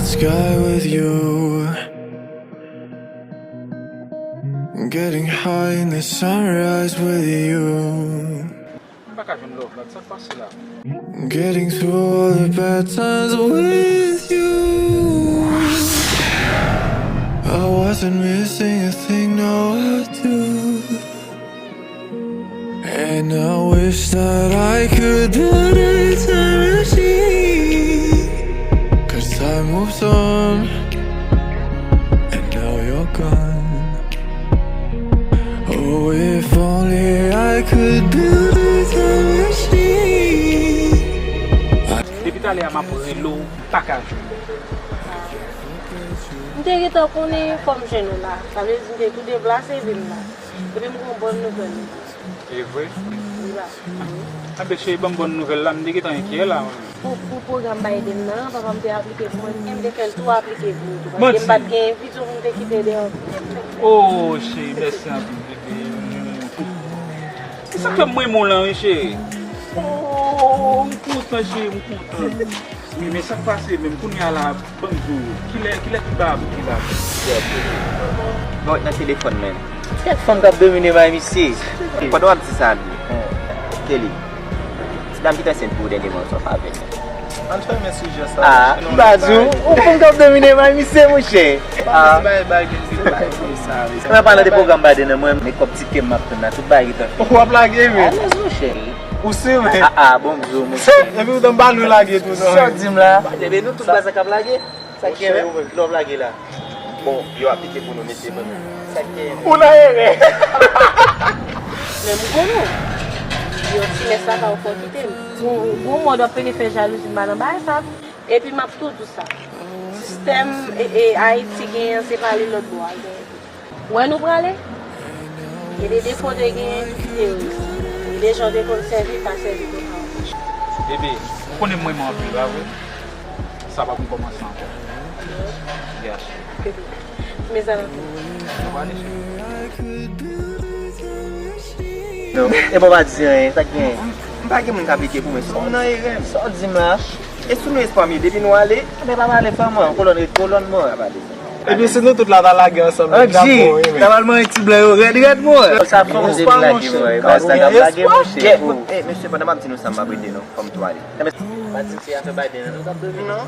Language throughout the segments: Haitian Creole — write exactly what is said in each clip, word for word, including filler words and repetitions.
Sky with you. Getting high in the sunrise with you. M pa ka jwenn love la, sa k pase la? Getting through all the bad times with you. I wasn't missing a thing, no, I do. And I wish that I could build a time machine. Cause time moves on, and now you're gone. Oh, if only I could build a time machine. Depi talè a m ap rele w, m pa ka jwenn ou. M te gentan konnen fò m jwenn ou la. Sa vle di m te tou deplase vin la. Epi m gen yon bòn nouvèl. E vre? Wi la. Anben cheri, ban m bòn nouvèl la, m te gentan enkyè la. Pou, pou pwogram Biden nan, papa m te aplike pou mwen. Men m te fè l tou aplike pou ou tou. Paske m pa t gen envit ou pou m te kite deyò. Oh, cheri, mèsi anpil, bebe. E sa k fè m renmen w lan, wi, cheri. Oh, m kontan, cheri, m kontan. Wi, men sa k pase menm kounye a la, ban m di w, kilè, kilè ki ba pou ki la? Bon, nan telefòn menm. Kèk fanm k ap domine may misye. Pandan w ap di sa, Kelly, ti dam ki te ansent pou ou dènyèman, sa w pa vle. Ann fèmen sijè sa. Ah, m pa di w, ou fanm k ap domine may misye, monchè. Ah. Mwen pa nan de pwogram Biden nan, mwen, men kòb ti ke m ap tann la, tout bagay gentan fini. Ou ap lage, men? Alèz, monchè. Ou si, men? Ah, ah, bon, m di w, monchè. Epi ou tann pa nou lage tou, non? Sa w di m la? Ebyen, nou tout baz la k ap lage. Sa k genyen? Monchè, ou menm, kilè w ap lage la? Bon, yo aplike pou nou, mesye, mwen menm. Sa k genyen? Ou nan erè. Men m konnen w. Yon ti mès la pa w fò kite m. Gon, gon mòd w ap pede fè jalouzi m pa nan bagay sa. Epi m ap tou di w sa. Sistèm e, e, Ayiti genyen an, se pa li lòt bò a genyen tou. Wè nou prale? Gen de defo te genyen, kite yo. Gen de jan w te konn sèvi, pa sèvi kounye a ankò. Bebe, ou konnen m renmen w anpil, pa vre? Sa p ap kòmanse ankò. Yes. Bebe, men sa nan tou. Nou prale, cheri. Non, e bon, pa di anyen, sa k genyen? M pa gen moun k aplike pou mwen, se kòm nan erè m. Sa w di m la? E sou nou espwa m ye, depi nou ale. Men pa pale fè mwen, kolòn ret kolòn mwen. Pa pale. Epi si nou tout la ta lage ansanm, nèg la bon, wi, men. Sa pral manyen ti blan yo rèd, rèd, mwen. Sa fòk ou te vin lage mwen, wi. Baz la k ap lage, monchè. Kèt, eh, mesye, pandan m ap di nou sa, m ap rete, non. Fò m tou ale. Pa di m se afè Biden nan nou t ap domine, non.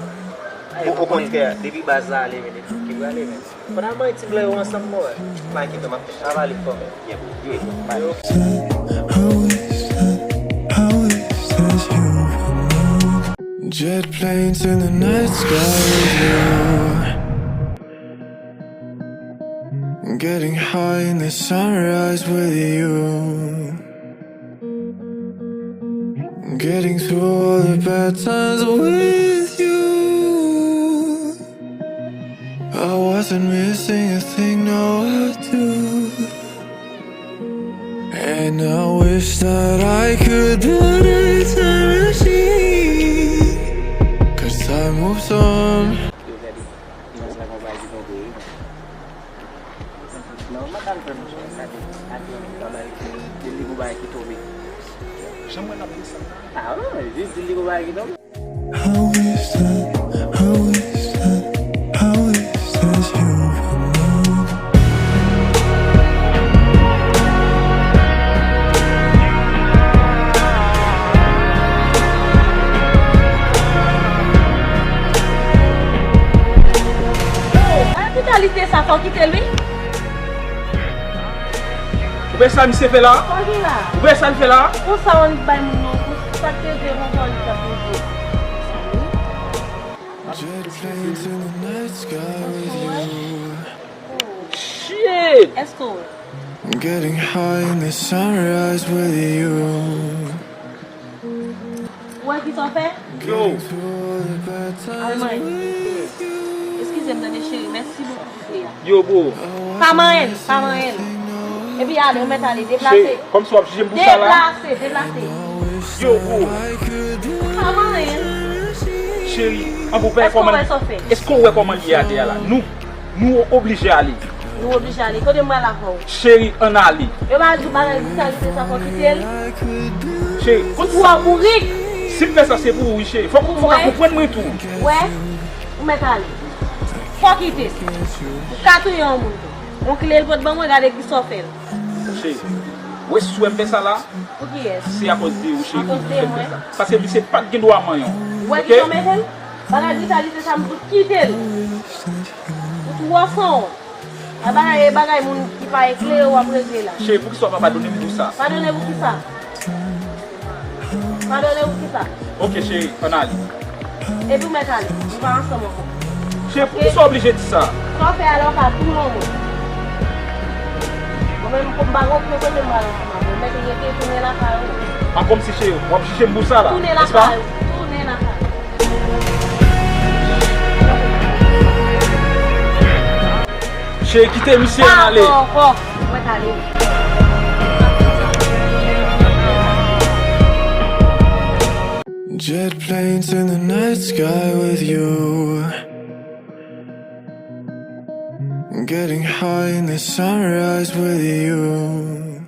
O, okontrè, depi baz la ale, men, depi ki prale, men. Pandan m ap manyen ti blan yo ansanm, mwen. Pa enkyete, m ap fè travay li fò, men. Yeah, bro. Yeah, bro. Bye. I wish that, I wish that you were mine. Jet planes in the night sky with you. Getting high in the sunrise with you. Getting through all the bad times with you. I wasn't missing a thing, no, I do. And I wish that I could build a time machine. Cause time moves on. Yo, gade, imaj la gon bagay ki tonbe, wi. Non, m pa ka l fè, monchè. Gade, gade, gade, gade, de li gon bagay ki tonbe. Jan mwen ap desann. Ah, non, jis di li gon bagay ki tonbe. I wish that, I wish that, I wish that you were mine. Ay, brutalité sa, fò kite l, wi. Ou wè sa misye fè la? Ou wè sa l fè la? Konsa w annik bay moun non, konsa k te vle konprann sa pou di. Jet planes in the night sky with you. Shit! Èske w wè? Getting high in the sunrise with you. Ou wè kisa w fè? Yo! Almay. Eskize m tande cheri, mèsi bokou pou klè a. Yo, bro! Pa manyen l, pa manyen l. Epi ale, ou mèt ale, deplase. Cheri, kòmsi w ap jije m pou sa la? Deplase, deplase. Yo, bro! Pa manyen l. Cheri, an pou fè Èske w kòman? Wè sa w fè? Èske w wè kòman l ye atè a la? Nou, nou oblije ale. Nou oblije ale. Kote m pral avè w? Cheri, ann ale. Yo pa di w bagay brutalité sa fò kite l. Cheri, Ou twò bourik. Si m fè sa, se pou ou, wi, cheri. Fòk, fòk w konprann mwen tou. Wè, ou mèt ale. Fò kite. Ou ka touye yon moun tou. Yon kle l pot ban mwen, gade kisa w fè l. Cheri, ou wè si w wè m fè sa la, se akòz de ou, cheri, ki fè m fè sa. Paske misye pa t gen dwa manyen w. Ou wè kisa w mete l? Bagay britalite sa, m fout kite l. Ou twò sanwont. A bagay, e bagay moun ki pa eklere w ap regle la. Cheri, poukisa w pa padone m pou sa? Padone pou kisa? Padone pou kisa? Ok, cheri, ann ale. Epi w mèt ale. Nou pa ansanm ankò. Cheri, poukisa w oblije di sa? Sa w fè a la, w ka touye yon moun. Mwen menm, m pa gen okenn kote m pral ansanm avè w. Mèt rete tounen lakay ou. An kòmsi, cheri, w ap jije m pou sa la, nèspa? Tounen lakay ou. Tounen lakay ou. Cheri, kite misye ann ale. Pa ankò. Mwen t ale. Jet planes in the night sky with you. Getting high in the sunrise with you.